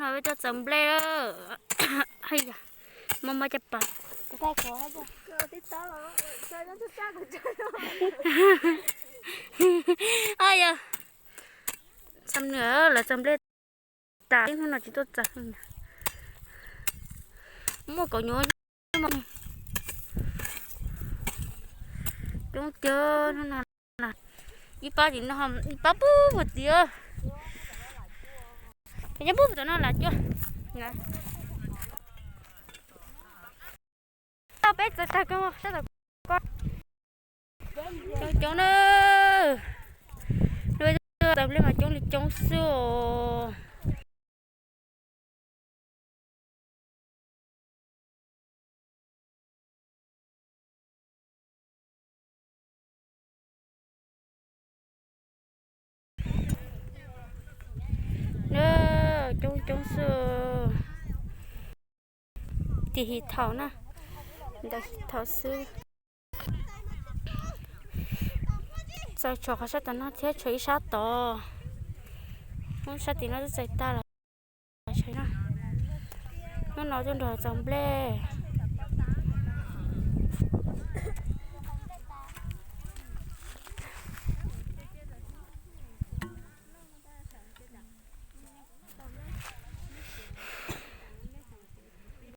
No peb tuaj txaws nplej. Haj yam, mos mos caj pas. Haj yam, xam nws lawv txaws nplej tas, hnub no tsis tuaj txaws. Muaj kaum nyuam coob tiag hnub no. Ib pab tim no, ib pab pub puag tim, nyob pub tom no las cuaj. Tau peb txaws tag koj sab tom ko. Coob coob na. Txaws nplej mas coob li coob xwb os. Na, coob coob xwb. Tim his thaum na, ntawm his thaum xwb. Txaws tshuav qhov sab tom no thiab tshuav ib sab tod. Hnub sab tim no twb txaws tag lawm. Hnub no tuaj nrog txaws nplej.